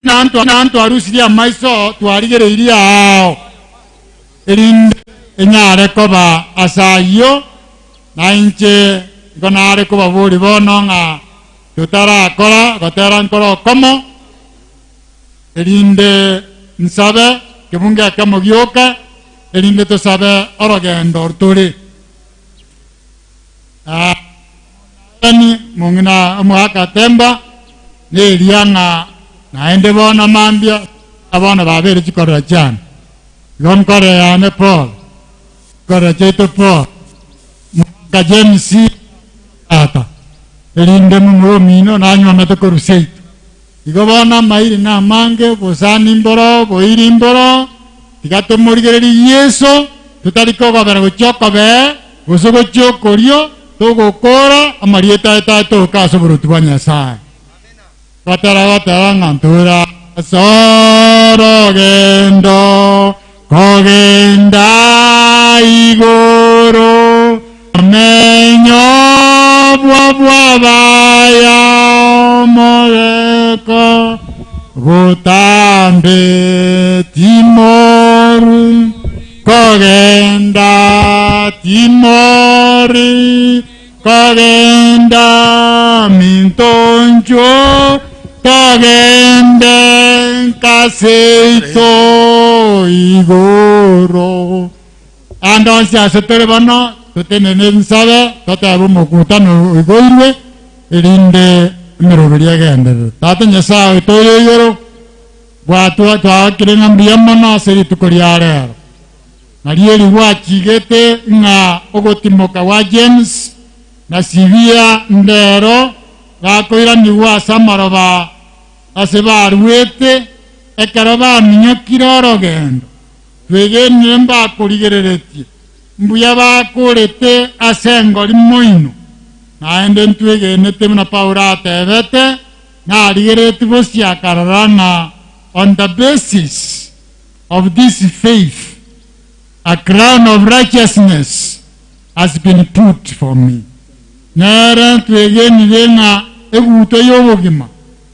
Na ntwarusirie amaiso twarigereirie aao, erinde enyare koba ase ayio, na inche nigo nare kobaboria bono ng'a totarakora gotera nkore okomo, erinde nsabe kebungo ekemo gioka, erinde tosabe orogendo tore. Naende mong'ina omogaka Temba neria ng'a naende bono mambia bono babeire chikorera chiane. Igo nkorera yane pole, chikorera chiaito pole. Omogaka James tata, erinde momura omino nanywomete korwa seito. Igo bono amairi namange, obosani mboro, oboiri mboro, tiga tomorigererie Yeso, totari kogobera gochia okobee, gose gochia okorio, togokora amarieta aye tatoka ase oboruoti bwa Nyasae. Batara goteba ng'a nture ase orogendo kogenda igoro, omenyo bw'abaya omoreko botambe timori kogenda timori Kogenda minto inchuo, togende nkaseito igoro. Ande onsi ase tore bono, totenene nsabe, totebe omokutano oigoirwe, erinde emeroberio egenderere. Tata Nyasae oito ore igoro, bwatwa twagokire ng'a mbuya mono ase rituko ria rero. Nario eri gwachigete ng'a ogotimoka gwa James na Sibia ndero gakoiranigwa ase amaroba ase baruete ekero baminyokire orogendo, twegenire mbakorigereretie mbuya bakorete ase engori moino, naende ntwegenete buna Paulo atebete, narigereretie bosio akarora ng'a on the basis of this faith a crown of righteousness has been put for me. Nere ntwegenire ng'a eguto y'obogima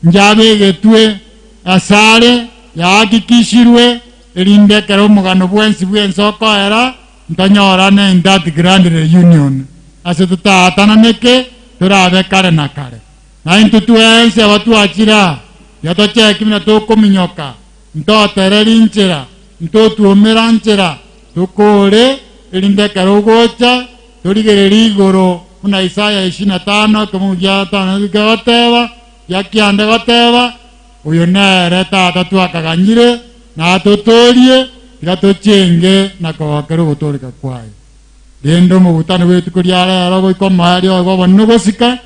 njabegetwe asare yahakikishirwe, erinde ekero omogano bwensi bw'ense okoera, ntonyorane in that grand reunion, ase totaatananeke torabe kare na kare. Naintwe twensi abatwachire aa, tiga tocheki buna tokominyoka Ntotereri nchera, ntotwomera nchera, tokoore, erinde ekero ogocha torigererie igoro, buna Isaya isini na tano ekemogo gia tano kegoteba, gia kianda goteba, Oyo nere Tata twakaganyire, natotoorie, tiga tochenge na kogokera ogotooreka kwaye. Rende omogutano bw'rituko ria rero goika omoerio oye bw'obonene ogosika,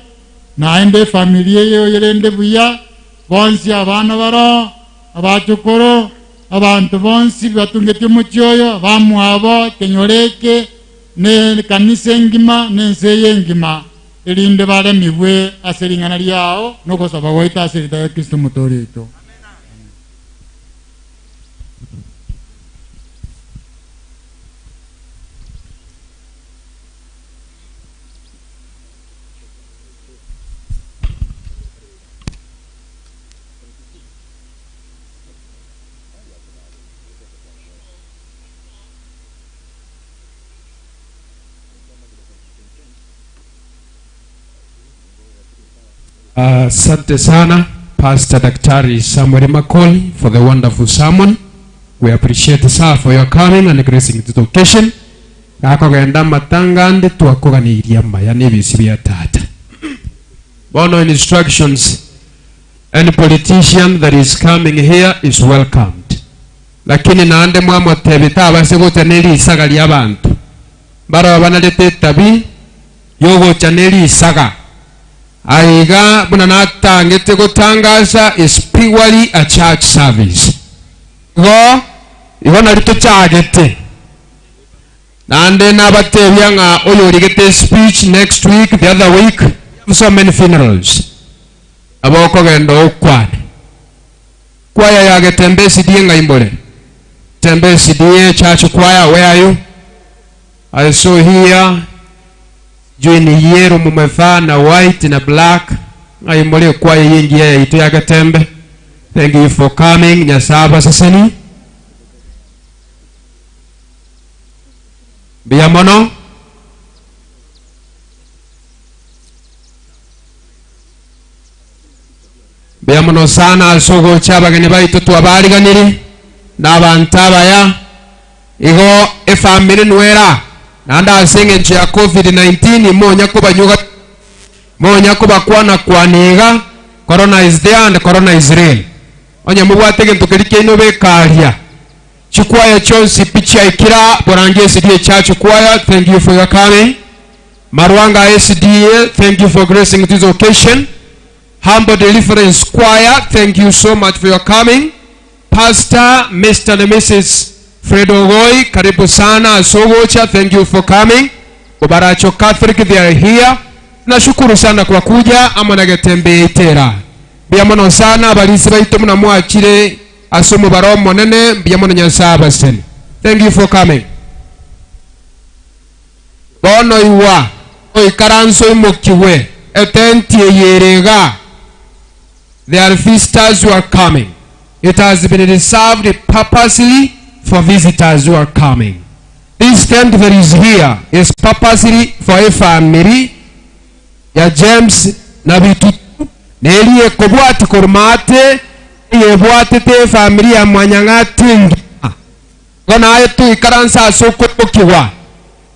naende efamiri eye oyerende buya, Bonsi abana baroo, abachukuru, abanto bonsi batungetie omochie oyo, abamwabo, ekenyoro eke, ne ekanisa engima, na ense eye engima, erinde baremigwe ase ring'ana riao na ogosaba gwaito ase erieta ria Kristo Omotoori oito. Asante sana Pastor Daktari Samuel Makoli for the wonderful sermon. We appreciate sir for your coming and gracing this occasion. Gakogenda amatanga ande twakoganeirie amaya na ebisi bia tata. Bono instructions any politician that is coming here is welcomed. Lakini naende mwamotebia tabase gocha ne risaga ria abanto. Mbarabwo banarete etabi yogocha ne risaga. Aiga buna natangete gotangasa is purely a church service. Igo igo nari tochagete. Naende nabatebia ng'a oyorigete speech next week, the other week, we have so many funerals. Nabo okogenda okwane. Kwaya ya Getembe SDA ng'ai mbore? Getembe SDA church choir, where are you? I saw here sijui ni yellow mumevaa na white na black. Ng'ai mbore ekwaya eye engiya yaito ya Getembe? Thank you for coming. Nyasae abaseseni. Mbuya mono. Mbuya mono sana ase ogocha abageni baito twabariganirie na abanto abaya. Igo efamiri nwera naende ase eng'encho ya covid 19 monya kobanyuga monya kobakwana kwana iga corona is there and corona is real. Onye mobwate egento keria kiaino beka aria. Chikwaya chionsi pi chiaikire aa Borangi SDA Church Choir thank you for your coming. Marwanga SDA thank you for gracing this occasion. Humble Deliverance Choir thank you so much for your coming. Pastor Mister and Mrs Fred Ogoi karibu sana ase ogocha thank you for coming. Bobaracho Catholic they are here tunashukuru sana kwa kuja amo na Getembe Yaitera. Mbuya mono sana abarisi baito buna mwachire ase omobaro omonene mbuya mono Nyasae abaseni thank you for coming. Bono igwa oikaranse oimokigwe etenti eye ere igaa. There are visitors who are coming. It has been reserved purposely for visitors who are coming. This tent that is here is purposely for efamiri ya James na Bitutu na eria ekobwati korwa maate eyebwatete efamiri ya Mwanyang'ati engima. Igo naye toikaranse ase okoimokigwa.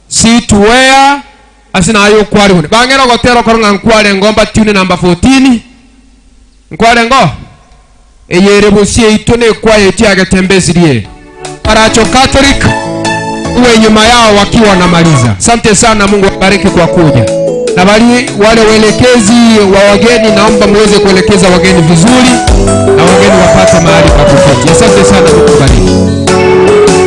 Sit where ase naye okwarigwe. Bang'era ogotera okoro ng'a nkwarenge mbatune number 14. Nkwarenge oo? Eye ere bosio yaito na ekwaya yaito ya Getembe esirie. Paracho Catholic uwe nyuma yao wakiwa wanamaliza. Asante sana, Mungu awabariki kwa kuja. Na bali wale waelekezi wa wageni, naomba muweze kuelekeza wageni vizuri na wageni wapate mahali pa kuketi. Asante sana, Mungu awabariki.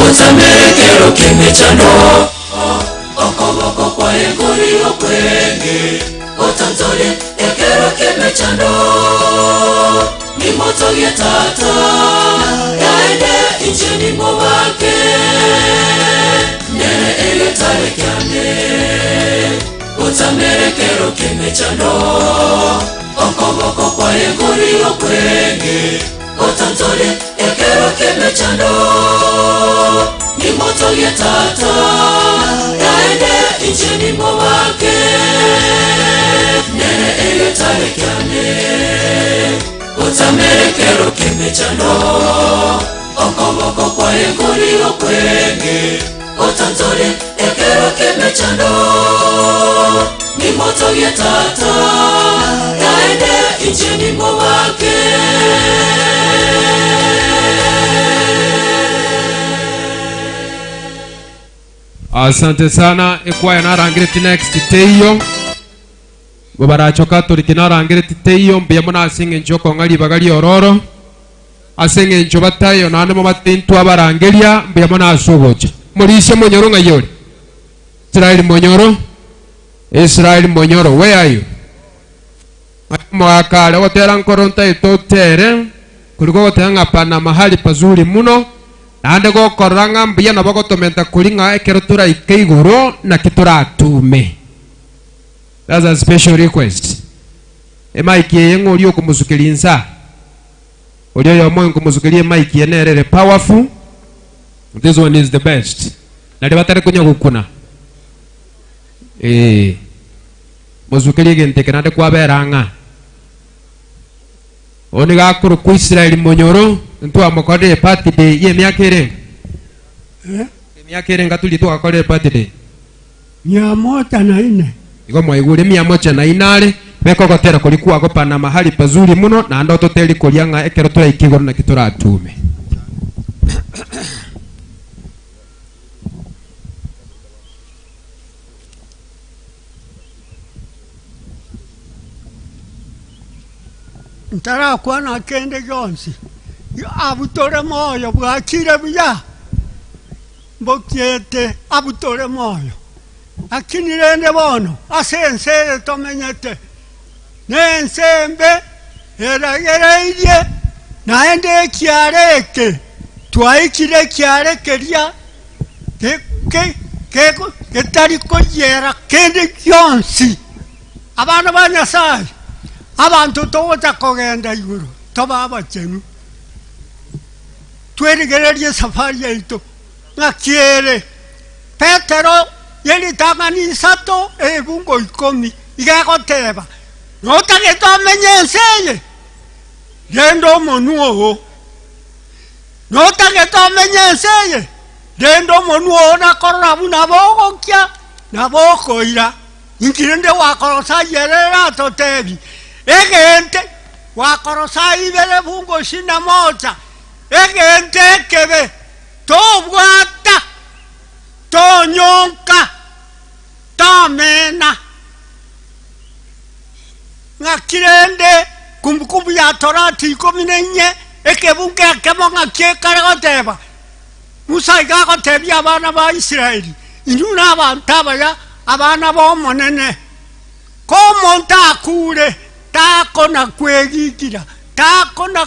Otamere ekero ki'emechando. Okoboko kwaye nkori okwenge, Otantore ekero ki'emechando. Nimotogie Tata, naende inche nimobake, Nere egetare kiane. Otamere ekero ki'emechando. Okoboko kwaye nkori okwenge, Otantore ekero ki'emechando. Nimotogie Tata, naende inche nimobake, Nere egetare kiane. Otamere ekero ki'emechando. Okoboko kwaye nkori okwenge, Otantore ekero ki'emechando. Nimotogie Tata, naende inche nimobake. Asante sana ekwaya narangereti next teiyo Bobaracho Catholic narangereti teiyo mbuya mono ase eng'encho yokong'a ribaga riororo ase eng'encho bataiyo naende mobate intwe abarangeria mbuya mono ase ogocha Morisia monyoro ng'ai ore Israel monyoro Israel monyoro where are you Ng'ai omogaka are ogotera nkoro ntaete otere koria gogoteba ng'a pana mahali pazuri muno naende gokorora ng'a mbuya nabo gotomenta koria ng'a ekero toraike igoro naki toratume. That's a special request. Emic eye ng'a oria okomosukeria inse aa, oria oyomo okomosukeria emic eye nere ere powerful, this one is the best. Naria batari konya gokuna. Eeh. Mosukerie egento eke naende kwabera ang'a. Oyo nigo akorokwa Israeli monyoro, ntwamokorire ebirthday y'emiaka erenga? Eh? Emiaka erenga toria twagakorire ebirthday? Mia moja na ine. Igo mwaigure mia moja na ine are, beka ogotera koria kwagopana mahali pazuri muno, naende ototerie koria ng'a ekero toraike igoro naki toratume. Ntarakwana kende gionsi, abutore moyo bwakire buya, mbokiete abutore moyo. Lakini rende bono ase ense eye tomenyete, nense embe eragereirie, naende ekiara eke twaikire ekiara keria getari koyiera kende gionsi. Abana ba Nyasae, abanto togocha kogenda igoro, tobe abachenu, twerigererie esafari yaito ng'aki ere. Petero ye ritang'ani isato ebungo ikomi iga egoteba, Notagete omenye ense eye? Renda omonwa oo. Notagete omenye ense eye? Renda omonwa oo nakorora buna bogokia na bokoira. Inki rende gwakorosai ere eratotebi? Egento gwakorosai ibere bungo isini na moja, egento ekebe, tobwata, tonyonka, tomena. Ng'aki rende Kumbukumbu ya Torati ikomi na inye, ekebungo ekemo ng'aki ekare goteba, Musa iga agotebia abana ba Israeli, Inwe nabanto abaya, abana b'Omonene. Ko omonto akure, takona kwegikira, takona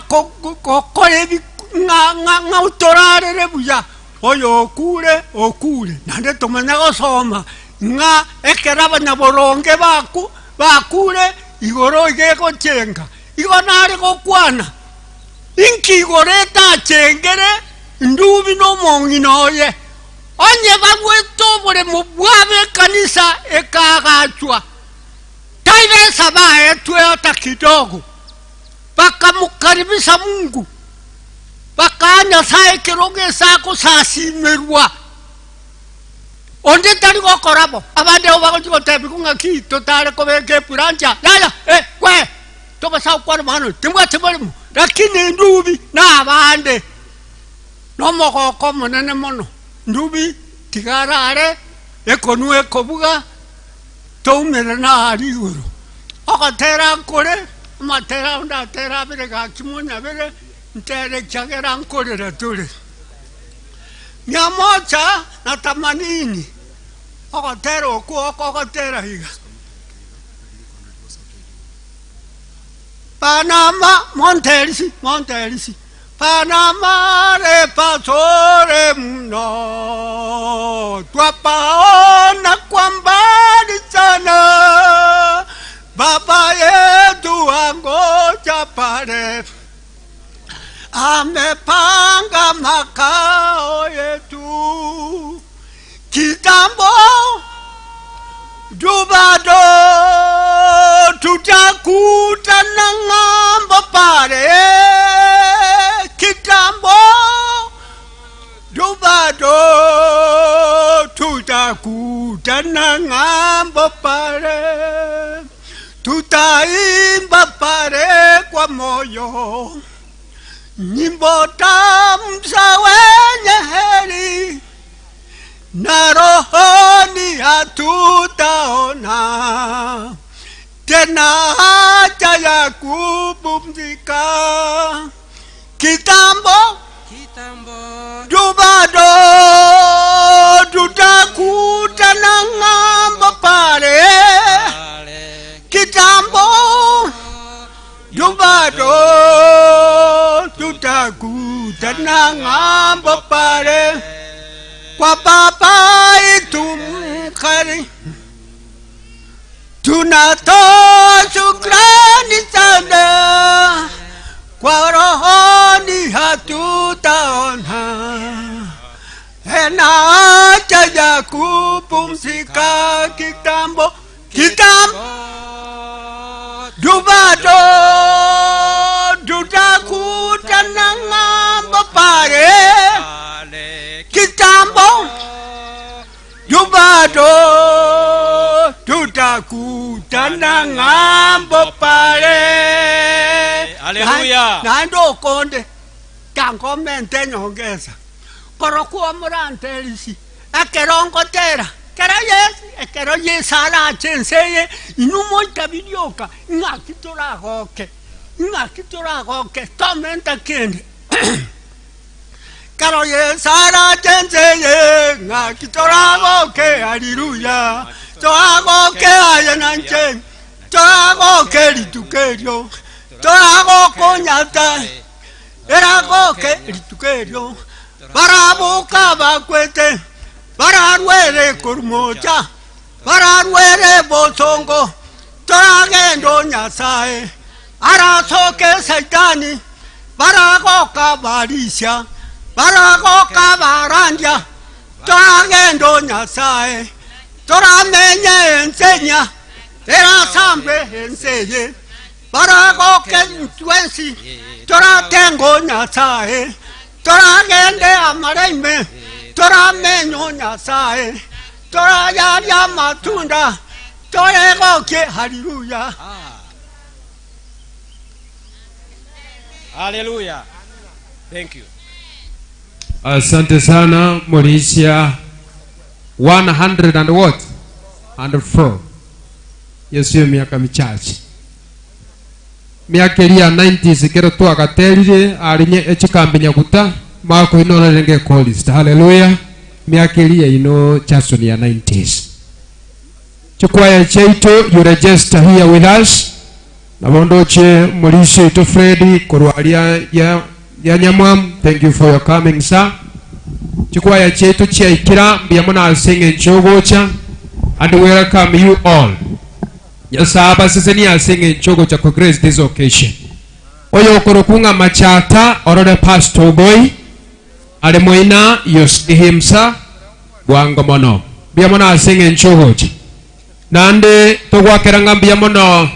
gokora ebi ng'a ng'a otorarere buya, oyo okure, okure. Naende tomanya gosoma ng'a ekero abanyaboronge baku bakure, igoro iga egochenga. Igo nare gokwana, inki igoro etachengere ndubi na omong'ina oye? Onye bagwete oboremo bwabo ekanisa ekaagachwa, taibesa baetwe ata kidogo, bakamokaribisa Mungu, bakaa Nyasae ekerogo ase agosasimerwa. Onde tari gokora bo, abande abo bagochia gotebigwa ng'aki totare kobeka epurancha, yaya, eh, kwe, tobasa gokwana amang'ana oyo, timbwati boremo, lakini ndubi na abande. Nomogoko omonene mono, ndubi tiga arare, ekonwa ekobuga, toumerane aaria igoro. Ogotera nkore, amatera ao ndatere abere gaki monyabere, ntere ekiagera nkorera tore. Mia moja na themanini, ogotera okwo okogotera iga. Panama Monterisi, Monterisi, Panama re pasore mno, twapaona kwa mbali sana, Baba yetu angoja pale, amepanga makao yetu kitambo tu bado tutakutana ng'ambo pale kitambo tu bado tutakutana ng'ambo pale tutaimba pale kwa moyo nyimbo tamu za wenye heri na rohoni hatutaona tena haja ya kupumzika. Kitambo tu bado tutakutana ng'ambo pale. Kitambo tu bado tutakutana ng'ambo pale kwa baba yetu mkari tunatoa shukrani sana kwa rohoni hatutaona hena haja ya kupumzika kitambo kitambo tu bado tutakutana ng'ambo pale kitambo tu bado tutakutana ng'ambo pale. Haleluya. Naende okonde tankomente nyongeza korokwo moranterisi ekero ngotera kero Yesu ekero Yesu arache ense eye inwe moitabi rioka ng'aki toragoke ng'aki toragoke tomenta kende. Kero Yeso arache ense eye, ng'aki toragoke, Haleluya, toragoke aye na inche, toragoke rituko erio, toragoke onyata, eragoke rituko erio, baraboka abakwete, bararwere korwa mocha, bararwere bosongo, toragende o Nyasae, arasoke Saitani, Baragoka abarisia, baragoka abarandia, toragende o Nyasae, toramenye ensenya erasambe ense eye. Baragoke intwensi, toratenge o Nyasae, toragende amare ime, toramenye o Nyasae, torayarie amatunda, toregokie. Haleluya! Hallelujah. Thank you. Asante sana Morisia 100 and what? And 4. Yesu yo miaka michache. Miaka eria ya 90s ekero twagaterire arinye echikambi nyaguta mwaka oino orarenge chorist. Hallelujah. Miaka eria ino Jason ya 90s. Chikwaya chiaito you register here with us. Nabo ndoche omorisia oito Fred korwa aria ya ya Nyamwamu, thank you for your coming sir. Chikwaya chiaito chiaikira mbuya mono ase eng'encho yogocha and welcome you all. Nyasae abasesenie ase eng'encho yogocha ko grace this occasion. Oyo okorokwa ng'a Machata orore Pastor Ogoi are moina you see him sir bwango mono. Mbuya mono ase eng'encho yogocha. Naende togwakera ng'a mbuya mono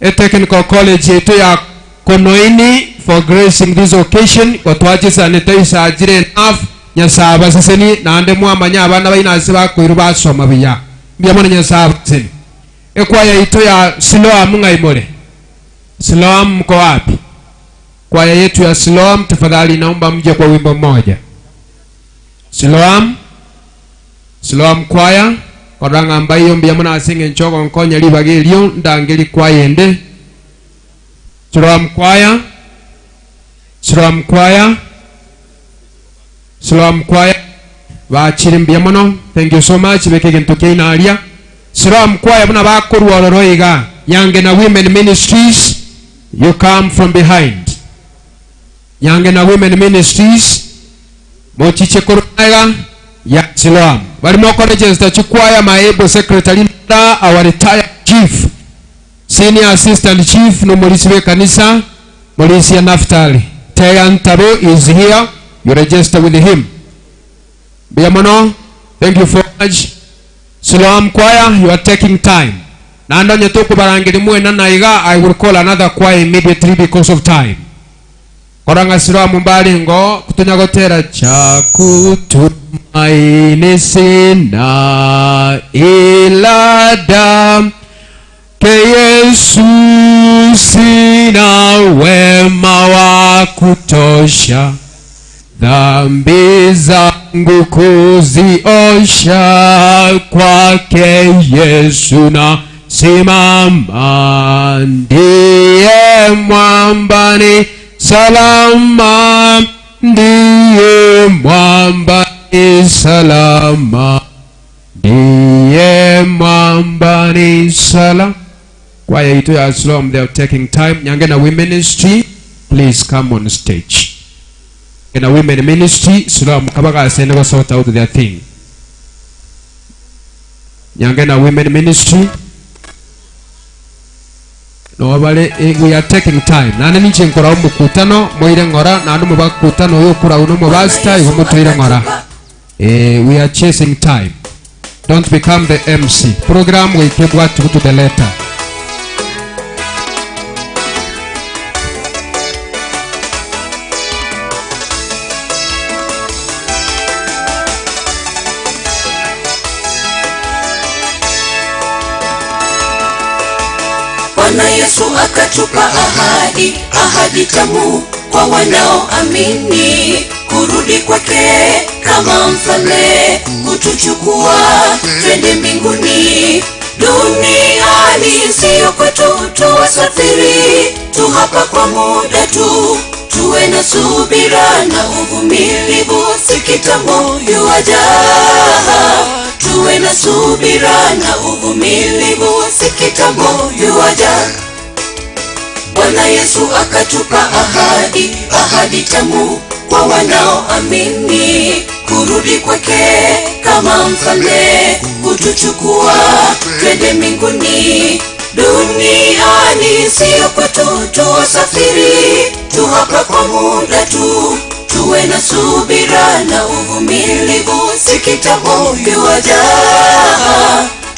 eTechnical College yaito ya Konoini for gracing this occasion, gotwaa chisanitizer jire enough, Nyasae abasesenie, naende mwamanya abana baino ase bakoirwa basoma buya. Mbuya mono Nyasae abasesenie. Ekwaya yaito ya Siloam ng'ai more? Siloam mko wapi? Kwaya yetu ya Siloam tafadhali naomba mje kwa wimbo mmoja. Siloam Siloam Choir, Korora ng'a mbaiyo mbuya mono ase engencho ogonkonya ribaga erio ndangerie kwaya ende. Siloam Choir, Siloam Choir, Siloam Choir. Bachire mbuya mono. Thank you so much. Beka egento kiaino aria. Siloam choir buna bakorwa ororo iga. Nyangena Women Ministries, you come from behind. Nyangena Women Ministries, mochiche korwa magega ya Siloam. Bari mokoregister chikwaya my able secretary Nora, our retired chief, senior assistant chief nomorisi bw'ekanisa Morisia Naftali. Teya Ntabe is here, you register with him. Mbuya mono, thank you for much. Siloam choir, you are taking time. Naende onye tokobarangeria mwenana iga, I will call another choir immediately because of time. Kora ng'a Siloam mbarengo tonya gotera cha kutumaini sina ila damu ke Yesu, sina wema wa kutosha dhambi zangu kuziosha, kwake Yesu na simama, ndiye mwamba ni salama, ndiye mwamba ni salama, ndiye mwamba ni salama. Kwaya yetu ya Siloam, they are taking time. Nyangena Women Ministry, please come on stage. Nyangena Women Ministry, Siloam kabaga sene go sort out their thing. Nyangena Women Ministry. No bale we are taking time. Nane ninche nkora omokutano moire ng'ora naende omobakutano oyo okorau na omobasita igo motoire ng'ora. We are chasing time. Don't become the MC. Program goika ebwatiwe to the letter. Bwana Yesu akatupa ahadi, ahadi tamu kwa wanaoamini, kurudi kwake kama mfalme, kutuchukua twende mbinguni. Duniani siyo kwetu, tuwasafiri tu hapa kwa muda tu, tuwe na subira na uvumilivu, si kitambo yuaja. Tuwe na subira na uvumilivu, si kitambo yuaja. Bwana Yesu akatupa ahadi, ahadi tamu kwa wanaoamini, kurudi kwake kama mfalme, kutuchukua twende mbinguni. Duniani siyo kwetu, tuwasafiri tu hapa kwa muda tu, tuwe na subira na uvumilivu, si kitambo yuaja.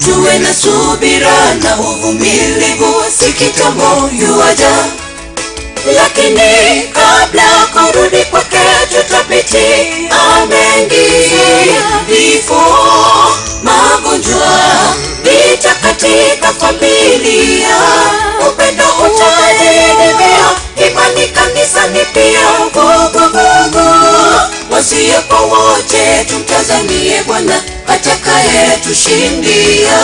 Tuwe na subira na uvumilivu, si kitambo yuaja. Lakini kabla kurudi kwake tutapitia mengi, vifo, magonjwa, vita katika familia, upendo utadidimia, imani kanisani pia vuguvugu. Wasiokuwa wote tumtazamie Bwana atakayetushindia.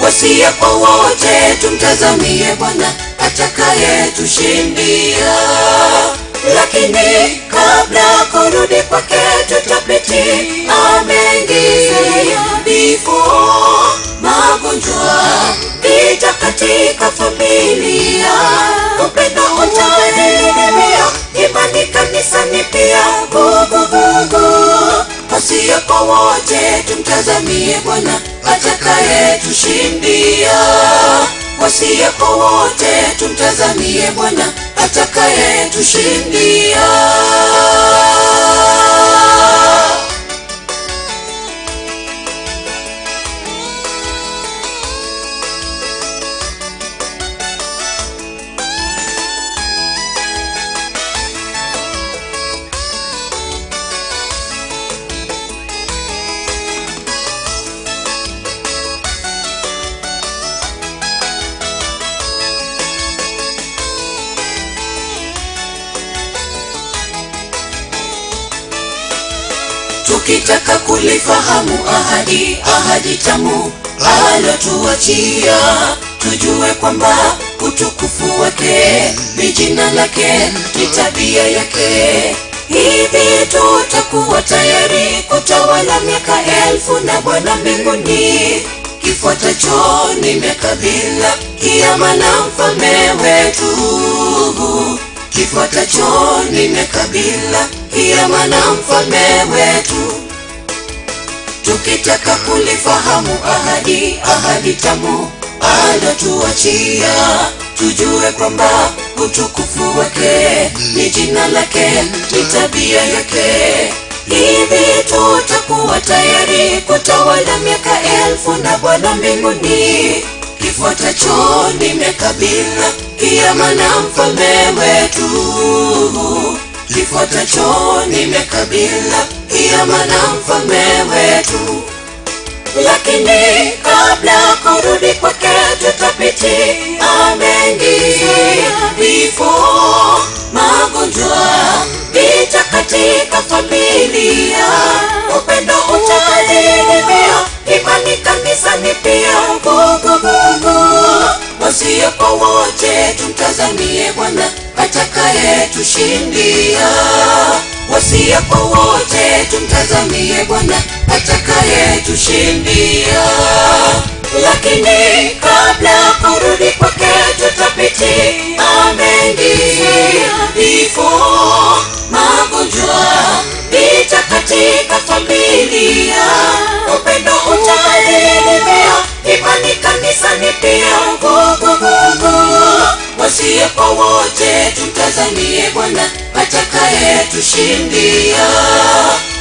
Wasiokuwa wote tumtazamie Bwana atakayetushindia. Lakini kabla kurudi kwake tutapitia mengi, vifo, magonjwa, vita katika familia, upendo utadidimia, imani kanisani pia vuguvugu. Wasiokuwa wote tumtazamie Bwana atakayetushindia. Wasiokuwa wote tumtazamie Bwana atakayetushindia. Tukitaka kulifahamu ahadi, ahadi tamu alotuachia, tujue kwamba utukufu wake ni jina lake, ni tabia yake. Hivi tutakuwa tayari kutawala miaka elfu na Bwana mbinguni? Kifuatacho ni miaka bila kiama na mfalme wetu. Kifuatacho ni miaka bila kiama na mfalme wetu. Tukitaka kulifahamu ahadi, ahadi tamu alotuachia, tujue kwamba utukufu wake ni jina lake, ni tabia yake. Hivi tutakuwa tayari kutawala miaka elfu na Bwana mbinguni? Kifuatacho ni miaka bila kiama na mfalme wetu. Kifuatacho ni miaka bila kiama na mfalme wetu. Lakini kabla kurudi kwake tutapitia mengi, vifo, magonjwa, vita katika familia, upendo utadidimia, imani kanisani pia vuguvugu. Wasiokuwa wote tumtazamie Bwana atakayetushindia. Wasiokuwa wote tumtazamie Bwana atakayetushindia. Lakini kabla kurudi kwake tutapitia mengi, vifo, magonjwa, vita katika familia, upendo utadidimia, imani kanisani pia vuguvugu. Wasiokuwa wote tumtazamie Bwana atakayetushindia.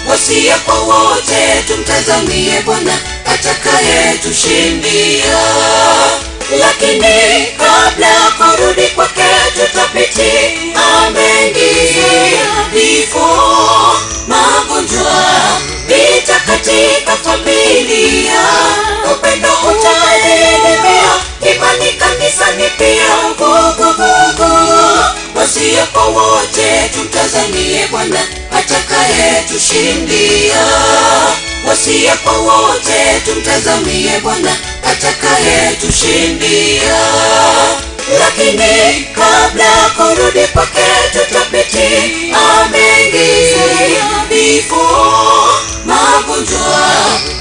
Wasiokuwa wote tumtazamie Bwana atakayetushindia. Lakini kabla kurudi kwake tutapitia mengi, vifo, magonjwa, vita katika familia, upendo utadidimia, imani kanisani pia vuguvugu. Wasiokuwa wote tumtazamie Bwana atakayetushindia. Wasiokuwa wote tumtazamie Bwana atakayetushindia. Lakini kabla kurudi kwake tutapitia mengi, vifo, magonjwa,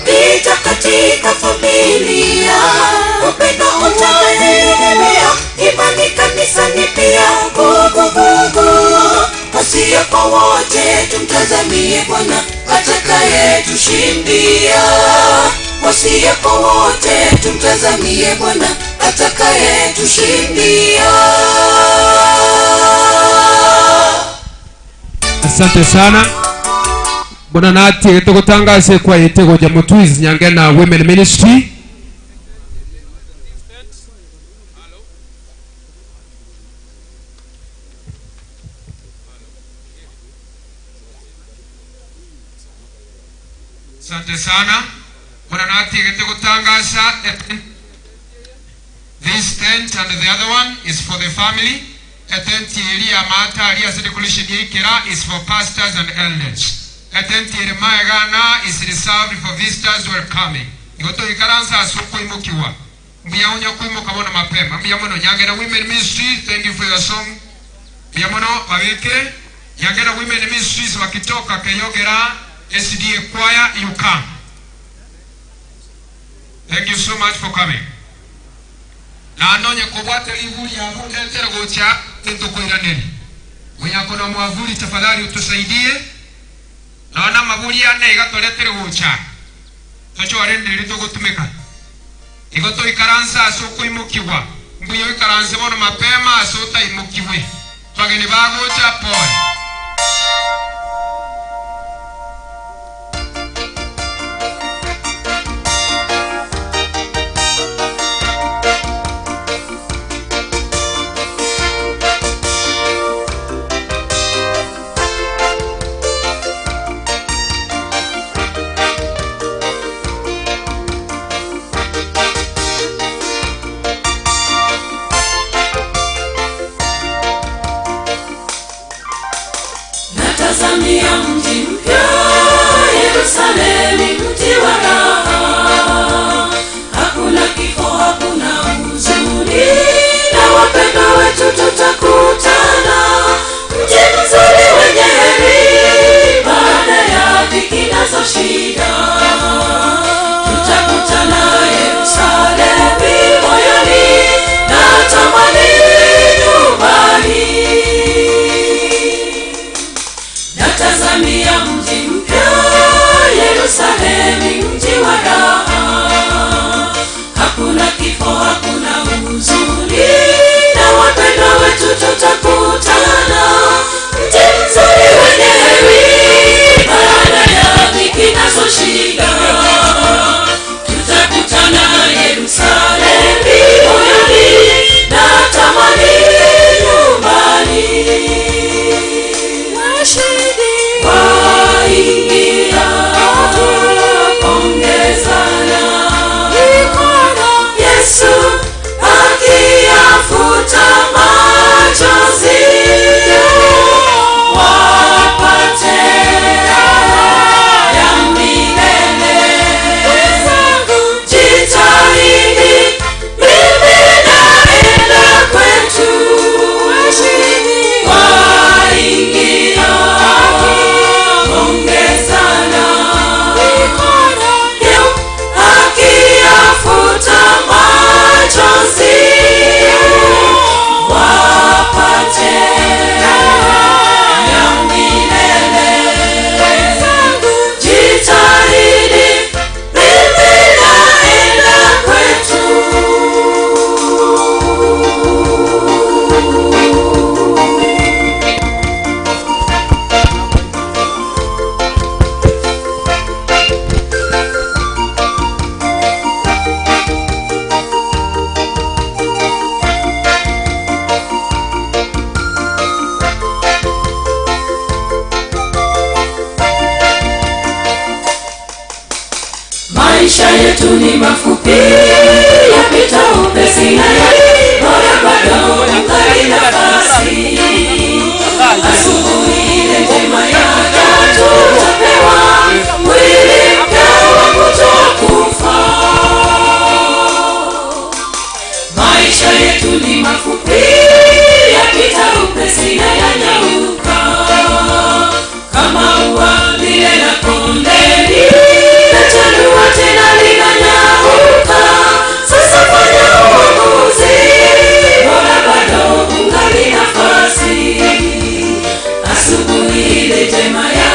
vita katika familia, upendo utadidimia, imani kanisani pia vuguvugu. Wasiokuwa wote tumtazamie Bwana atakayetushindia. Wasiokuwa wote tumtazamie Bwana atakayetushindia. Asante sana bwana nati tugutangaze kwa itego ja mutwizi nyange na women ministry. Asante sana bwana nati tugutangaza this tent and the other one is for the family. Etenti eria mata aria ase decoration ikera is for pastors and elders. Etenti ere maegana is reserved for visitors who are coming. Igoto ikaransa asuko imukiwa. Mbuya unyo kuimuka bono mapema. Mbuya mono Nyangena Women Ministry, thank you for your song. Mbuya mono babike. Nyangena Women Ministries wakitoka Keyogera SDA choir you come. Thank you so much for coming. Nanonye kobwate liburi yabo ndetere gocha tintukuiraneri. Mwenye akona mwavuli tafadhali utusaidie. Naona maburi ane igatoretere gocha. Tochore ndiri tugutumika. Igo toikaransa ase okoimokiwa. Mbuya oikaranse bono mapema ase otaimokiwe. Bageni bagocha pole. Natazamia mji mpya Yerusalemu, mji wa raha. Hakuna kifo, hakuna huzuni, na wapendwa wetu tutakutana. Mji mzuri wenye heri. yetu ni mafupi, yapita upesi na bora bado ungali nafasi. Asubuhi ile njema ya tutapewa mwili mpya wa kutokufa. Maisha yetu ni mafupi, yapita upesi na yanyauka, kama ua lile la kondeni, lachanua tena linanyauka. Sasa fanya uamuzi, bora bado ungali nafasi. Asubuhi ile njema ya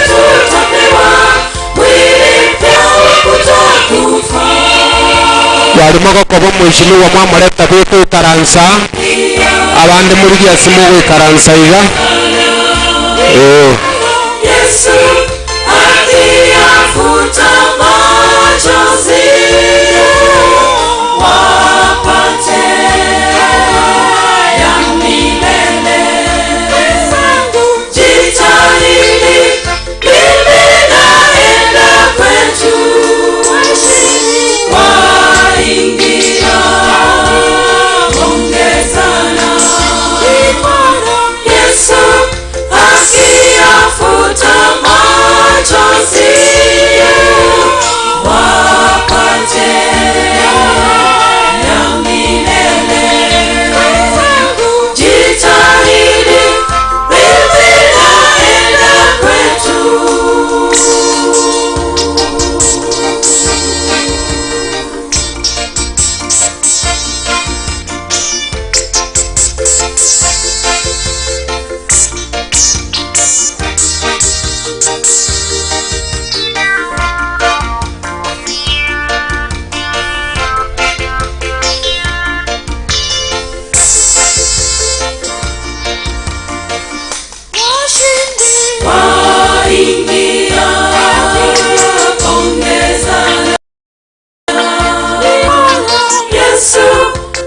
tutapewa mwili mpya wa kutokufa. Twarimo gokoba omweshimiwa mwamoreta gwikoikaransa abande muri giasi mogoikaransa iga eh. Yesu akiyafuta machozi wapate ya milele. Jitahidi, mimi naenda kwetu, waingia ongezana. Yesu akiyafuta machozi wapate ya milele. Jitahidi, mimi naenda kwetu. Waingia ongezana. Yesu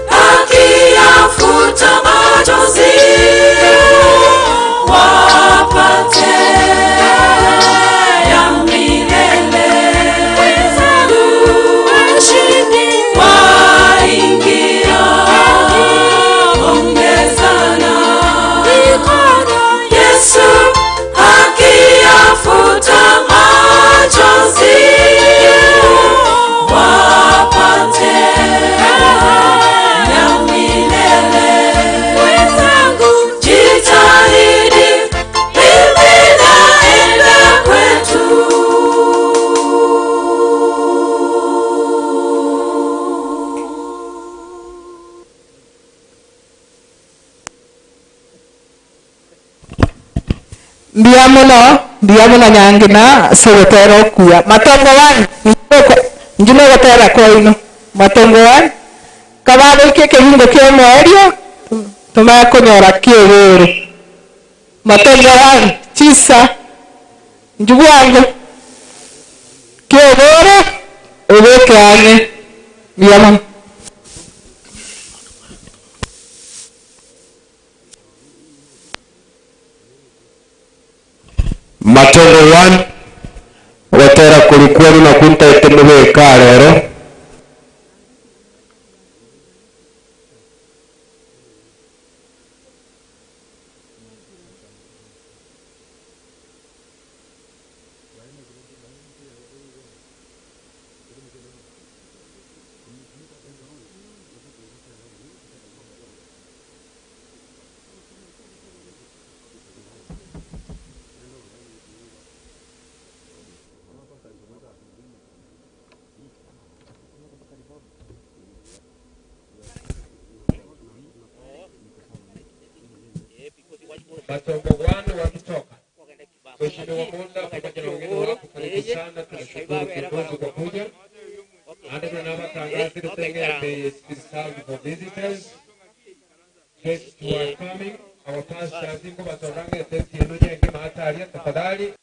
akiyafuta machozi wapate ya milele. Waingia ongezana. Yesu akiyafuta machozi wapate ya milele. Jitahidi, mimi naenda kwetu. Mbuya mono, mbuya mono nyangina ase ogotera okuya. Matongo one, inche nogotera kwaino. Matongo one, kabagoika ekegingo kia omoerio, tomanye konyora ki'egoro. Matongo one, chisa, inchu bwango, ki'egoro, obeke ang'e. Mbuya mono. Matongo one ogotera kori kwenu na kuntaete mobeka rero. Matongo one wakitoka. Mheshimiwa Munda pamoja na wengine wako, karibu sana, tunashukuru kiongozi kwa kuja. And tunawatangaza the is for visitors. Guests who are coming, our pastors ingo batorange tenti yenu nyenge mahataria tafadhali.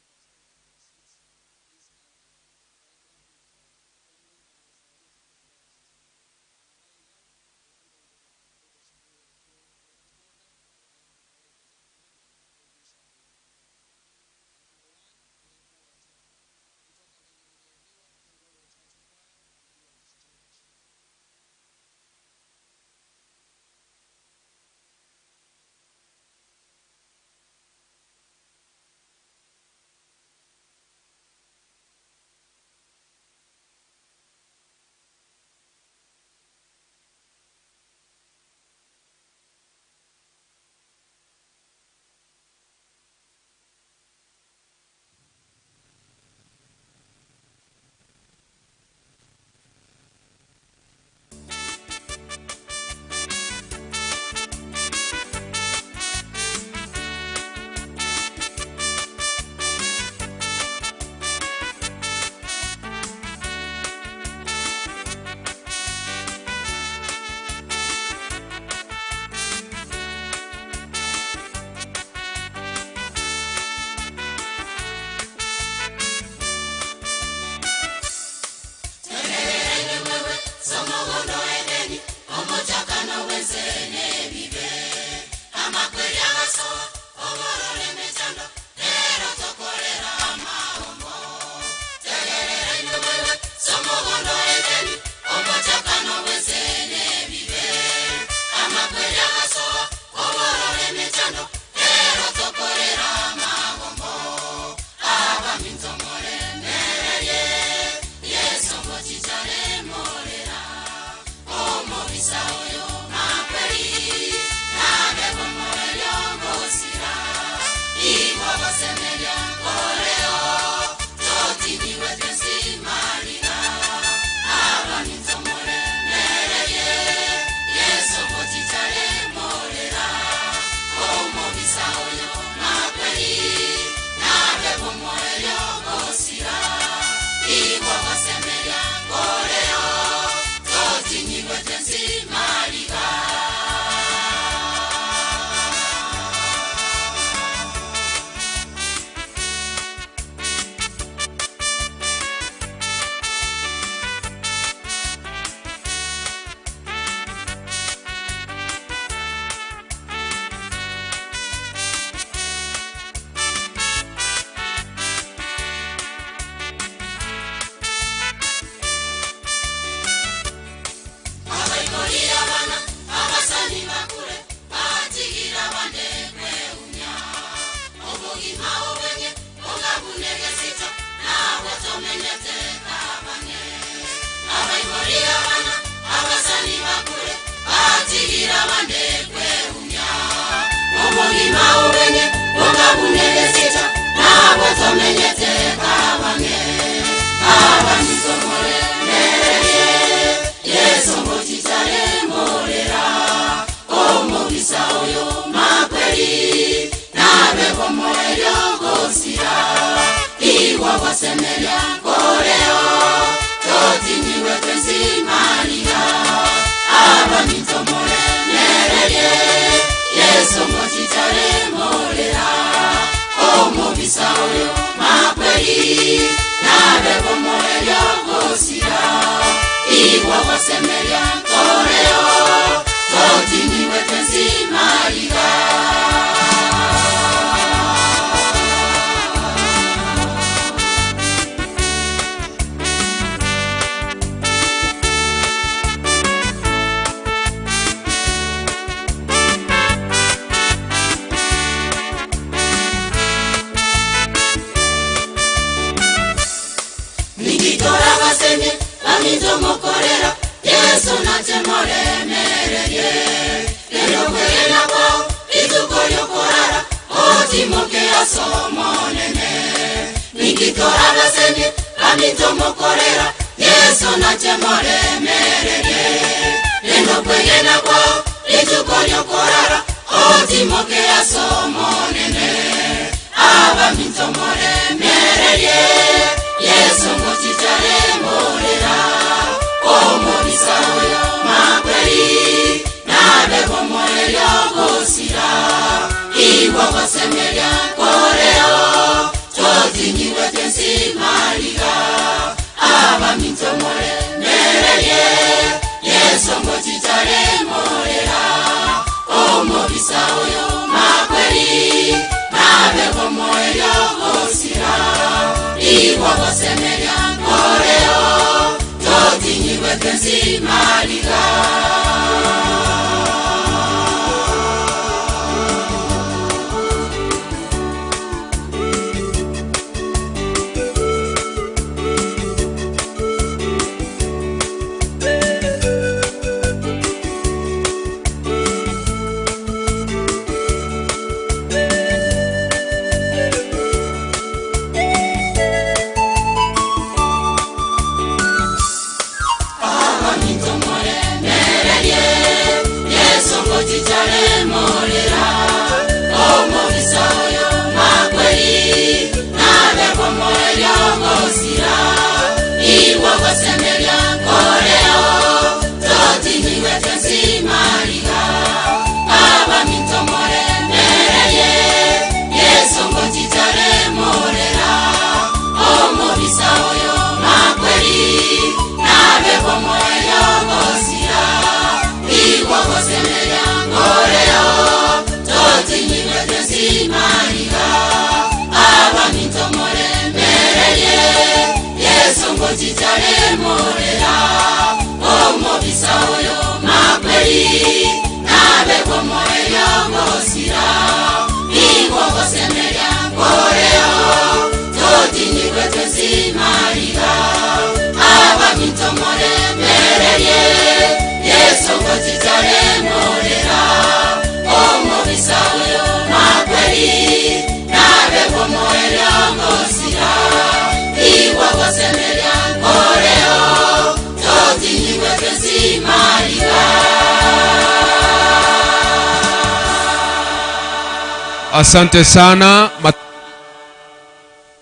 Asante sana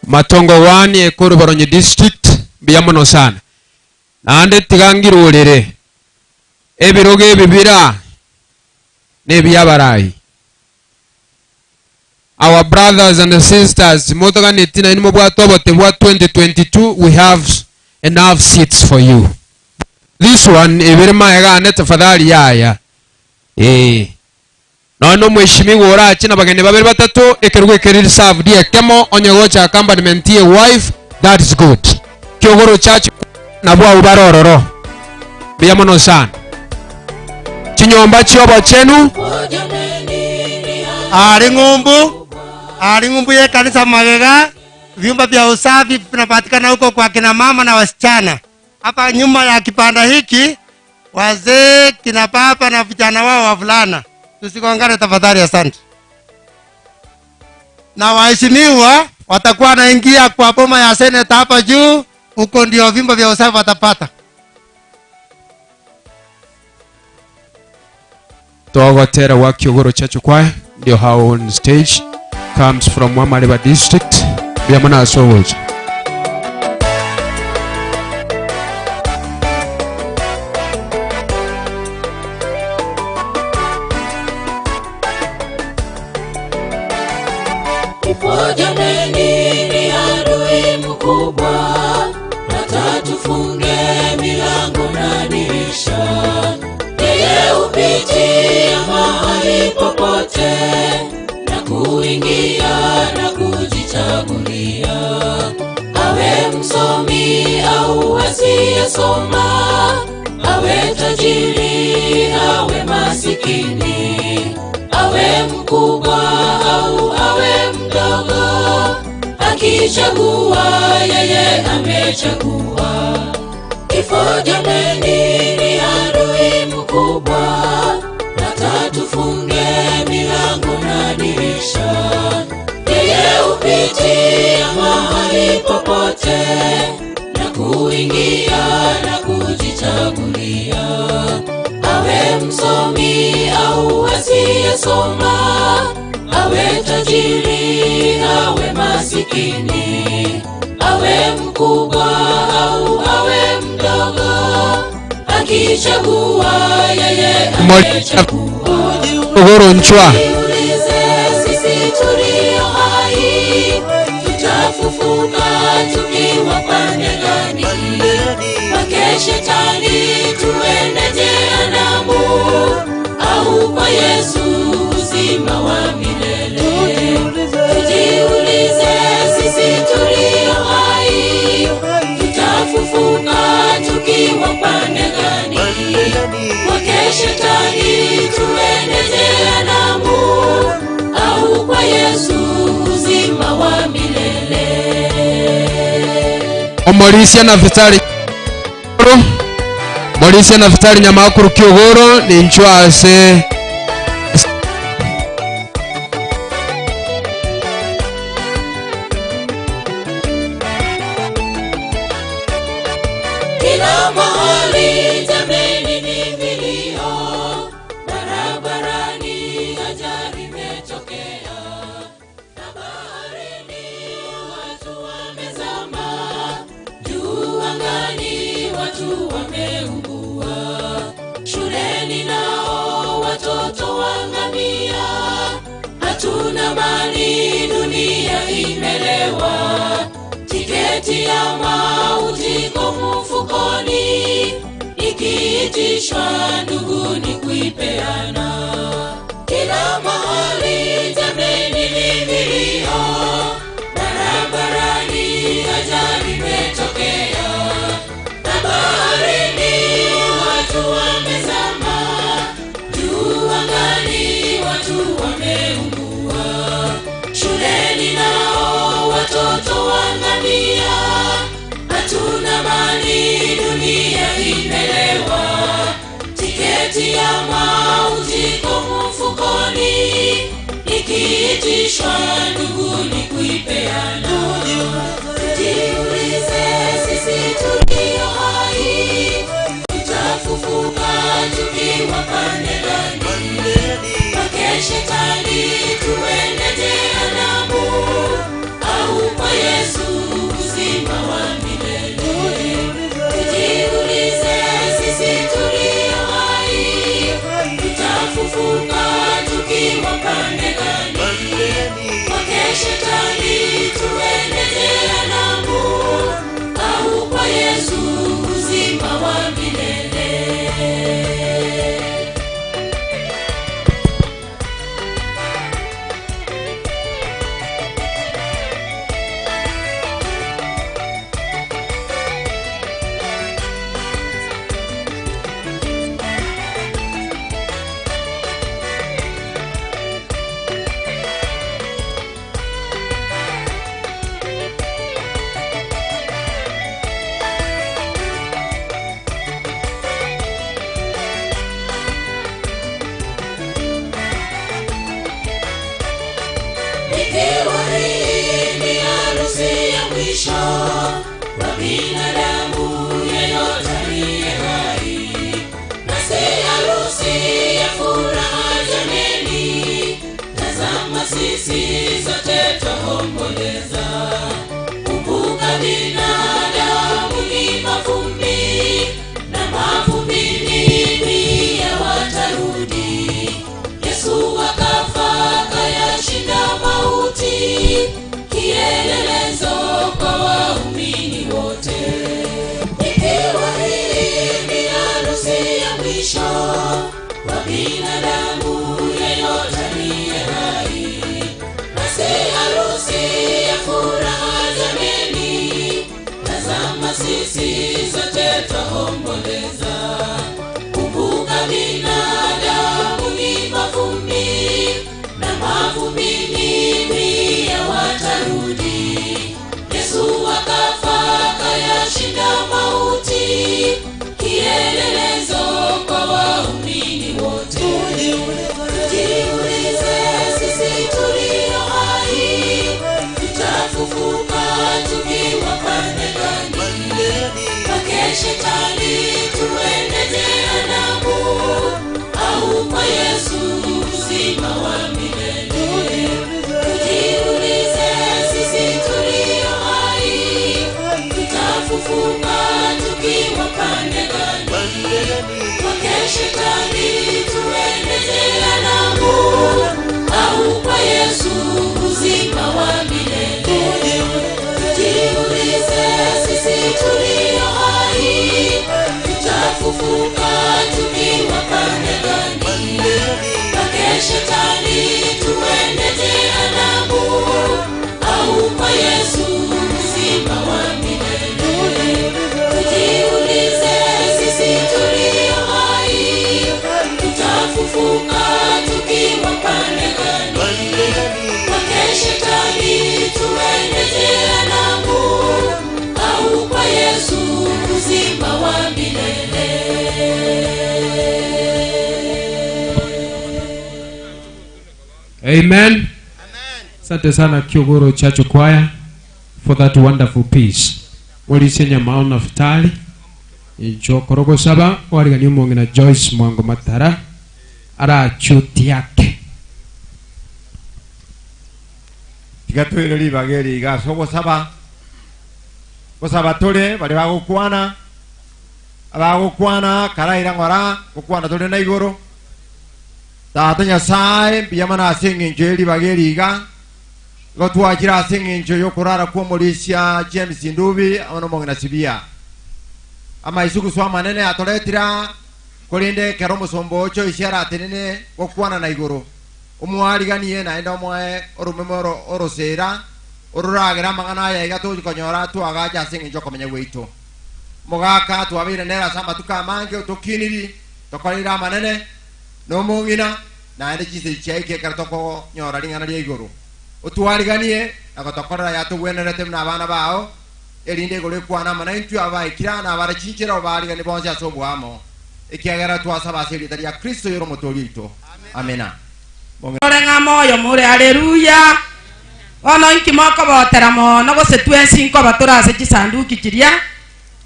Matongo 1 ekoro Baronyi district mbuya mono sana. Naende tiga ngirorere ebirogo ebi bira nebiabarai. Our brothers and sisters motoganeti nainwe mobwate obote bwa 2022 we have enough seats for you. This one ebere maega ane tafadhali yaya. Eh. Nonya nomweshimiwa orache nabageni babere batato, ekerogo ekeri reserved ekemo, onye gocha accompaniment ye wife, that is good. Kiogoro church nabwo abwo bare ororo. Mbuya mono sana. Chinyomba chiobochenu. Aria ng'umbu, aria ng'umbu y'ekanisa magega, vyumba vya usafi vinapatikana huko kwa kina mama na wasichana. Hapa nyuma ya kibanda hiki wazee, kina baba na vijana wao wavulana. Tusigongane tafadhali, asante. Na waheshimiwa watakuwa wanaingia kwa boma ya seneta hapa juu, huko ndio vyumba vya usafi watapata. Togotera wa Kiogoro Church Choir ndio hao on stage comes from Wamariba district biamona asogocha. Kifo jameni ni adui mkubwa, hata tufunge milango na dirisha. Yeye hupitia mahali popote na kuingia na kujichagulia, awe msomi au asiyesoma, awe tajiri awe masikini, awe mkubwa au awe mdogo, akichagua yeye amechagua. Kifo jameni ni adui mkubwa, hata tufunge milango na dirisha. Yeye hupitia mahali popote na kuingia na kujichagulia, awe msomi au asiyesoma, awe tajiri awe masikini, awe mkubwa au awe mdogo, akichagua yeye amechagua. Ogoro nchwa. Jiulize sisi tulio hai, tutafufuka tukiwa pande gani? Kwake shetani tuende jehanamu, au kwa Yesu uzima wa milele? Tujiulize sisi tulio hai, tutafufuka tukiwa pande gani? Kwake shetani tuende jehanamu, au kwa Yesu uzima wa milele? Omorisia na Vitali Morisia na Vitali Nyamakuru Kiogoro ni nchwase Kila mahali jameni ni vilio, barabarani ajali imetokea, na baharini watu wamezama, juu angani watu wameugua, shuleni nao watoto wangamia, hatuna mali, dunia imelewa tiketi ya mauti iko mfukoni, ikiitishwa ndugu ni kuipeana. Kila mahali jameni ni vilio, barabarani ajali imetokea, na baharini watu wamezama, juu angani watu wameungua, shuleni nao watoto wangamia, hatuna mali, dunia imelewa, tiketi ya mauti iko mfukoni, ikiitishwa ndugu ni kuipeana. Tujiulize sisi tulio hai, tutafufuka tukiwa pande gani? Kwake shetani tuende jehanamu, au kwa Yesu uzima wa milele? Tujiulize sisi tulio hai, tutafufuka tukiwa pande gani? Kwake shetani tuende jehanamu, au kwa Yesu uzima wa milele? Nikiwa harusi ya mwisho kwa binadamu yeyote aliye hai, na si harusi ya furaha jameni. Tazama sisi sote twaomboleza, kumbuka binadamu ni mavumbi, na mavumbini pia watarudi. Yesu akafa akayashinda mauti, kielelezo kwa waumini wote. Ikiwa hii ni harusi ya mwisho kwa binadamu yeyote aliye hai, na si harusi ya furaha jameni, tazama sisi sote twaomboleza. Kumbuka binadamu ni mavumbi, na mavumbini pia watarudi. Yesu akafa akayashinda mauti, kielelezo kwa waumini wote. Tujiulize sisi tulio hai, tutafufuka tukiwa pande gani? Kwake shetani tuende jehanamu, au kwa Yesu uzima wa milele? Tujiulize sisi tulio hai, tutafufuka tukiwa pande gani? Kwake shetani tuende jehanamu, au kwa Yesu uzima wa milele? Tujiulize sisi tulio hai, tutafufuka tukiwa pande gani? Kwake shetani tuende jehanamu, au kwa Yesu uzima wa milele? Tujiulize sisi tulio hai, tutafufuka tukiwa pande gani? Kwake shetani tuende jehanamu, au kwa Yesu uzima wa milele? Amen. Asante sana Kiogoro Church Choir for that wonderful piece. Morisie nyamao Naftali incho korogosaba warigani omong'ina Joyce Mwango Matara arachutiake. Tiga toire ribaga eri iga ase ogosaba, gosaba tore baria bagokwana, abagokwana karaira ng'ora, gokwana tore na igoro. Tata Nyasae, mbuya mono ase eng'encho ye ribaga eri iga, igo twachire ase eng'encho y'okorara kw'omorisia James Ndubi amo nomong'ina Sibia. Amaisugusu amanene atoretire aa, korende ekero omosomba oo Joyce aratenene gokwana na igoro, omoariganie naende omoe oromeme oro orosera ororagere amang'ana aya iga tochi konyora twagacha ase eng'encho y'okomenya gwaito. Omogaka twabeire nere ase amatuko amange otokiniri, tokoreire amanene, na omong'ina, naende chinsa chiaika ekero tokonyora ring'ana ria igoro. Otwariganie na gotokorera ayatogwenerete buna abana bao, erinde igoro ekwane amo naintwe abaikire aa na abare chinchera obaariganie bonsi ase oboamo, ekiagera twasaba ase erieta ria Kristo oyore Omotoori oito. Amina. More ng'a moyo more, Haleluya! Bono inki mokobotera mono gose twensi nkoba tore ase chisanduki chiria?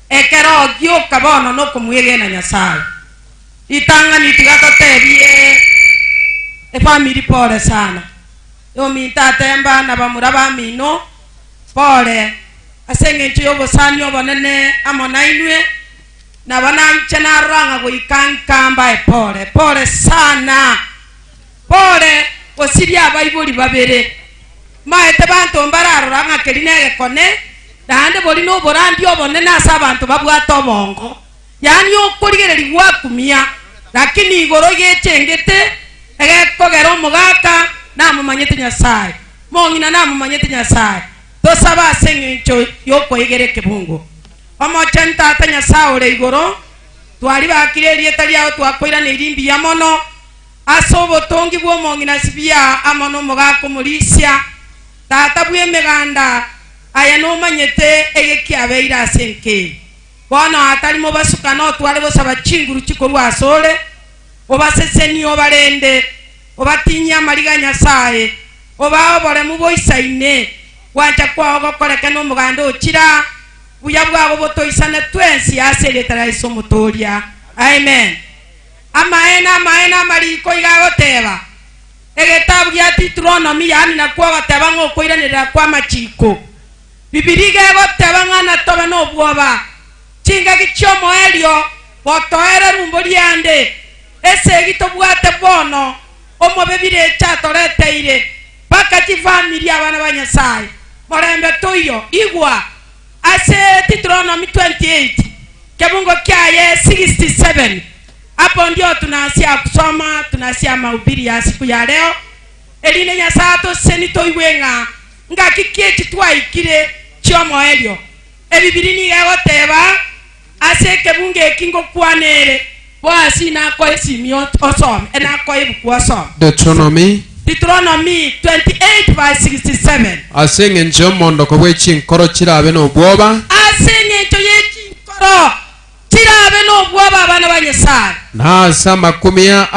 Ekero gioka bono nokomwegena Nyasae. Ritang'ani tiga totebie efamiri pole sana. Ominto atemba na bamura bamino pole ase engencho y'obosani obonene amo nainwe, nabo nainche narora ng'a goika nka mbae pole pole sana. Pole gosiria abaibori babere. Maete banto mbararora ng'a keri negekone, naende bori noborandia obonene ase abanto babwate obongo. Yaani okorigereria gwakumia, lakini igoro gechengete egekogera omogaka namomanyete Nyasae, mong'ina namomanyete Nyasae. Tosabe ase eng'encho y'okoegera ekebungo. Omochenu Tata Nyasae ore igoro, twaribakire erieta riao twakoiraneirie mbuya mono ase obotongi bw'omong'ina Sibia amo nomogaka omorisia, Tata bw'emeganda, aye nomanyete egekiabeire ase enka eye. Bono atari mobasukane otware gosaba chinguru chikorwa asore, obasesenie obarende, obatinyie amariga a Nyasae, obae oboremu boisaine. Gwancha kwao gokoreke nomoganda ochira, buya bwabo botoisane twensi ase erieta ria Yeso Omotoria. Amen. Amaene, amaene, amariko iga agoteba, egetabu gia Deuteronomy, yaani nakwo ogoteba ng'a okoiranerera kw'amachiko. Bibilia iga egoteba ng'a natobe nobwoba chingaki chi'omoerio botoere rumbo riande, esegi tobwate bono, omobe birecha atoreteire mpaka chifamiri abana ba Nyasae. Morembe toiyo. Igwa ase Deuteronomy 28 kebungo kiaye 67 hapo ndio tunaanzia kusoma tunaanzia mahubiri ya siku ya leo erinde Nyasae atoseseni toigwe ng'a ngaki ki echi twaikire chi'omoerio. Ebibiri nigo egoteba ase ekebungo eki ngokwana ere, Boasi nakoe esimi osome, nakoe ebuku osome. Deuteronomy. Deuteronomy 28 verse 67. Ase engencho y'omondoko bwe chinkoro chirabe nobwoba. Ase engencho ye chinkoro chirabe nobwoba abana ba Nyasae. Na ase amakumia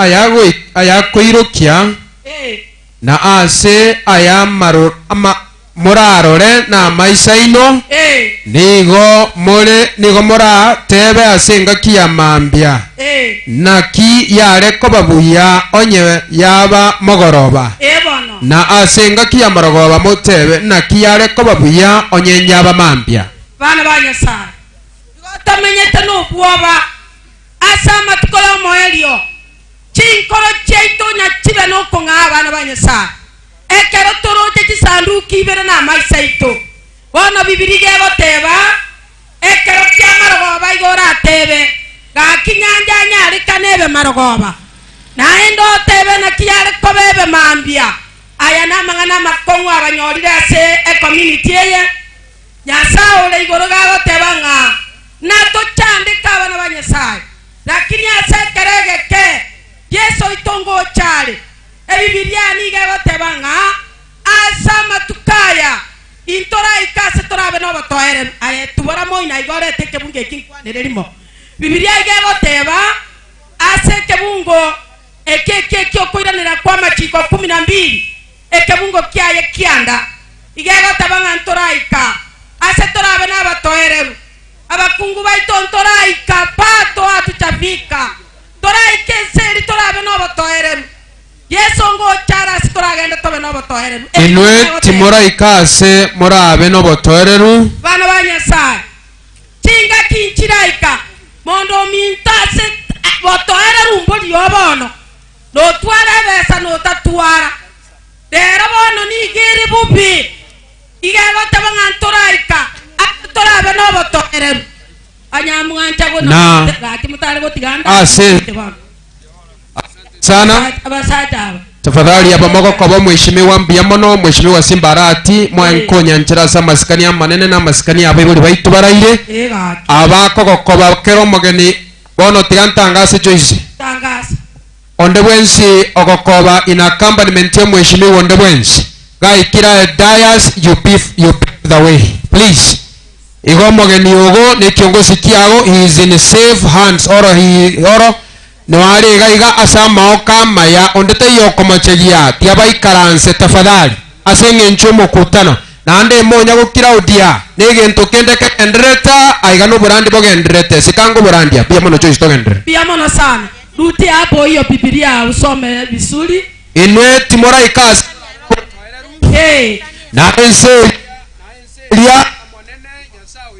ayakoirokia. Na ase aya morarore namaiso aino, nigo more nigo morateebe ase engaki ya mambia, Naki yare koba buya onye yaba mogoroba! Na ase engaki ya marogoba moteebe, Naki yare koba buya onye yaba mambia! Bana ba Nyasae, igo tomenyete nobwoba ase amatuko y'omoerio. Chinkoro chiaito nachibe nokong'aa abana ba Nyasae, ekero toroche chisanduki ibere namaiso aito. Bono Bibilia iga egoteba, Ekero ki'amarogoba igo oratebe, Gaki nyancha anyarekane ebe marogoba, naende otebe naki yare koba ebe mambia. Aya namang'ana amakong'u abanyorire ase ecommunity eye. Nyasae ore igoro gagoteba ng'a natochandeke abana ba Nyasae. Lakini ase ekero egeke Yeso oito ngocha are. Ebibilia nigo egoteba ng'a ase amatuko aya intoraike ase torabe nobotoereru. Aye tubora moino aiga orete ekebungo eki nkwanere rimo. Bibilia iga egoteba ase ekebungo eke eki ekiokoiranera kw'amachiko kumi na mbili ekebungo kiaye kianda iga egoteba ng'a ntoraika ase torabe nabatoereru. Abakungu baito ntoraika pato atuchafika, toraike ense eria torabe nobotoereru. Yeso ngocha are ase toragende tobe nobotoereru. Inwe timoraika ase morabe nobotoereru. Bana ba Nyasae, chingaki nchiraika mondo ominto ase botoereru mborio bono, notwara ebesa notatwara. Rero bono nigo ere bobe. Iga egoteba ng'a ntoraika ase torabe nobotoereru. Anyamwancha buna Na gaki motare gotiga ase ndamwanche bono. sana Abasacha aba. tafadhali aba mogokoba omweshimiwa mbuya mono mweshimiwa Simba Arati mwankonyanchera ase amasikani amanene na amasikani abaibori baito baraire Ee gaki. abakogokoba kera omogeni bono tiga ntangase Joyce Tangasa. Onde bwensi ogokoba in accompaniment y'omweshimiwa onde bwensi gaikire aye dais you pave you pave the way please igo omogeni ogo ne ekiongosi kiago he is in safe hands oro he oro noare iga iga ase amaoko amaya onde taiyo okomochegia tiabaikaranse tafadhali ase eng'encho y'omokutano naende emonya gokiraudia negento kende kegendererete aiga noborandi bogendererete sikango oborandia buya mono Joyce togenderere. Mbuya mono sana. Rutia hapo hiyo Bibilia usome vizuri. Inwe timoraika ase Ee. na ense eria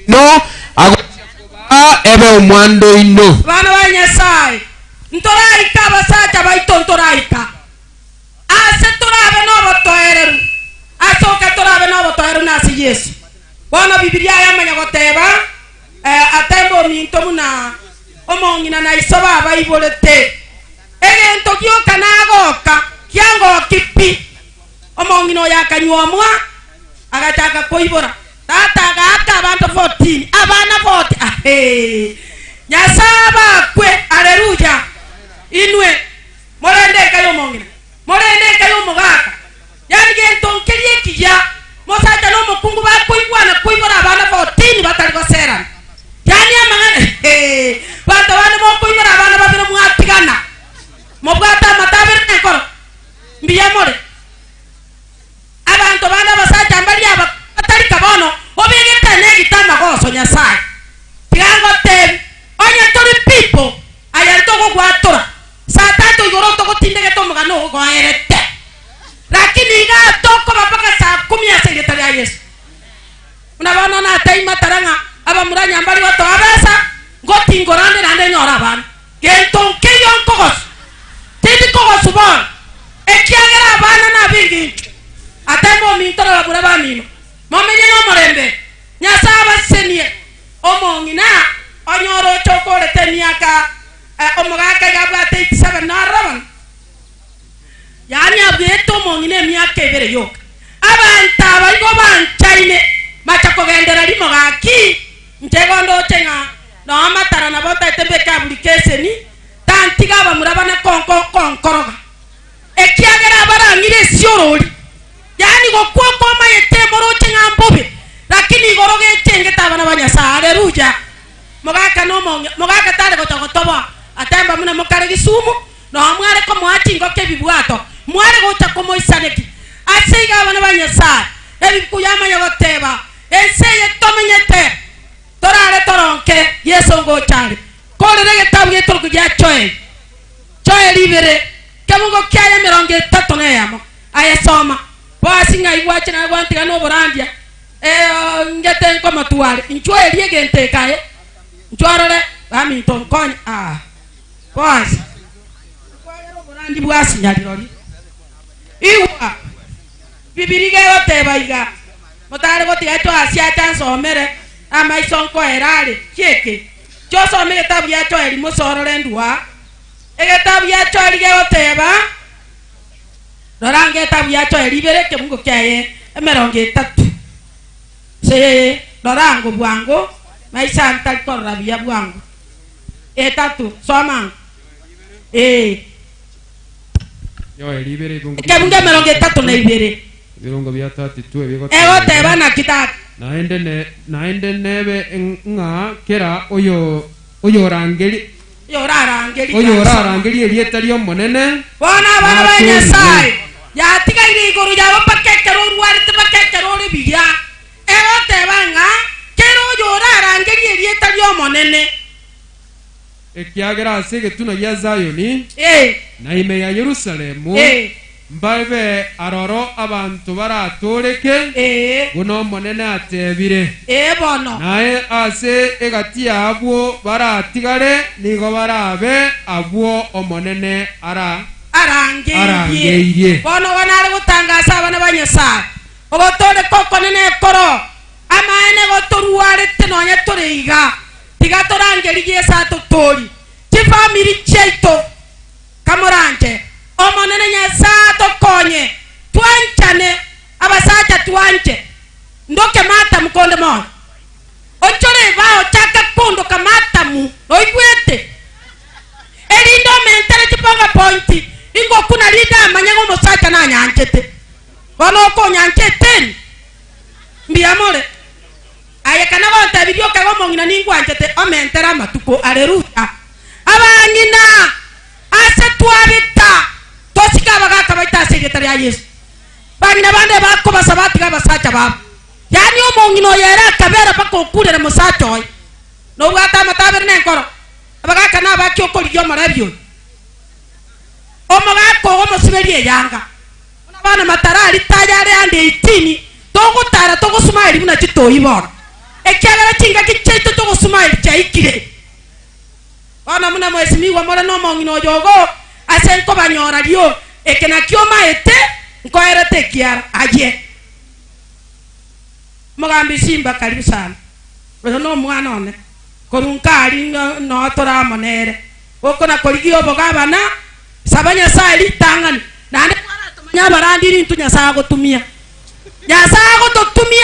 oino agochia kobaa ebe omwando oino. Abana ba Nyasae, ntoraika abasacha baito ntoraika ase torabe nobotoereru ase oka torabe nobotoereru nase Yeso. Bono Bibilia yamanya goteba eh, atembe ominto buna Omong'ina na iso babaiborete, egento gioka nagoka kiangoki pi. Omong'ina oyo akanyuomwa, agachaka koibora. Tata agaaka abanto 14, abana 40. Ahee! Nyasae abakwe! Aleluya! Inwe morende enka y'omong'ina, morende enka y'omogaka. Yaani gento nkeria ekiya, mosacha na omokungu bakoigwana koibora abana 14 batari goserana. Yaani amang'ana hee, banto bande mokoibora abana babere mwatigana, mobwate amato abere na enkoro, mbuya more. Abanto bande abasacha mbaria aba. Nyasae. Tiga ngotebi, onye tori people, aye ntogogwatora, saa tatu igoro ntogotindegete omogano oo ogoerete. Lakini igaa tokoba mpaka saa kumi ase erieta ria Yeso. Buna bono nateima tara ng'a abamura nyambari gotoa besa, ngotingora nde naende nyore abana. Gento nkeiyo nkogosu, tindi kogosu bono, ekiagera abana nab'engencho. Ateba ominto na abamura bamino, Momenye nomorembe, Nyasae abasesenie. Omong'ina onye oroche okorete emiaka omogaka iga abwate 87 narora bono. Yaani abuete omong'ina emiaka ebere yoka. Abanto aba igo banchaine, bacha kogendera rimo gaki, inche igo ndoche ng'a noo amatara nabo ntaete mbeke abulikeseni, tantiga abamura bane konko konkoroga. Ekiagera abarang'ire esiorori, yaani gokwa okomayete moroche ng'a mbobe, lakini igoro gechengete abana ba Nyasae. Haleluya! Mogaka na omong'ina, mogaka tare gocha gotoboa, atemba buna mokare Kisumu, Nonya mware komoa chingoko ebibwato, mware gocha komoisaneki. Ase igo abana ba Nyasae, ebibuku yamanya goteba, Ense eye tomenyete, torare toronke, Yeso ngocha are. Korera egetabu gekorokwa gia Joeli, Joeli ibere, kebungo kiaye emerongo etato na eyemo. Aye soma. Boasi ng'ai gwacha naye gwantiga noborandia, ee, ngete nkomotware. Inchuo erio egento eke aye, inchuo orore, baminto nkonye, aa. Boazi, ekiagera oborandi bwasinya rirorio. Igwa, Bibiri gegoteba iga, Motare gotiga Joasi ache ansomere, amaiso nkoera are. Chieke, chiosome egetabu gia Joeli mosorore endua. Egetabu gia Joeli gegoteba, Rora ange egetabu gia Joeli ibere ekebungo kiaye emerongo etato. Se, rora ango bwango, maiso ane tari korora buya bwango. Etato, soma ango. Ee. Yoeli ibere ebungo Ekebungo emerongo etato na ibere. Ebirongo bia 32 ebigoteba Egoteba naki tata? Naende ne, naende nebe ng'a kera oyo oyorangeri Oyorarangerie oyorarangerie erieta ri'Omonene Bono abana ba natoorigwe. Nyasae, yatigaire igoro yabo mpaka ekero orwarete mpaka ekero ore buya. Egoteba ng'a kera oyorarangerie erieta ri'Omonene. Ekiagera ase egetunwa gia Zayoni, Ee. na ime ya Yerusalemu, Ee. mbabe aroro abanto baratooreke, Ee. buna Omonene atebire. Ee bono. Naye ase egati y'abwo baratigare nigo barabe abwo Omonene ara Arangeirie. arangeirie. Bono igo nare gotangasa abana ba Nyasae, ogotooreka okonene ekoro, amaene gotorwarete nonya tore iga. Tiga torangerie Yeso atotoorie chifamiri chiaito. Kamoranche Omonene Nyasae atokonye twanchane, abasacha twanche. Ndoke matamu konde moyo. Onchore ebao chaka kondoka matamu noigwete? Erinde omentere chibonga point ingokuna rinde amanye ng'a omosacha nanyanchete. Bono okonyancha eteni? Mbuya more. Aye kana gontebirie okebe omong'ina ningwanchete, omentere amatuko. Aleluya! Abang'ina, ase twabeta, tosike abagaaka baito ase erieta ria Yeso. Bang'ina bande bakobasa batiga abasacha babo. Yaani omong'ina oyo ere akabera mpaka okurere mosacha oye. Nobwate amatabere nenkoro, abagaaka nabaki okorigia omorebi oyo. Omogaka ogo omosiberie eyanga. Buna bono matara aria taya are ande 18, togotara togosumaeri buna chitoi bono, ekiagera chingaki chiaito togosumaeri chiaikire. Bono buna mwesimigwa more nomong'ina oyo ogo, ase nkobanyora rio, eke nakio omaete, nkoerete ekiara. Aye. Omogambi Simba, karibu sana. Oyo nomwana one, korwa nkari noo tore amo nere. Gokona korigia obogabana, Saba Nyasae ritang'ani, naende kwaratomanye abarandi rinto Nyasae agotumia. Nyasae agototumia.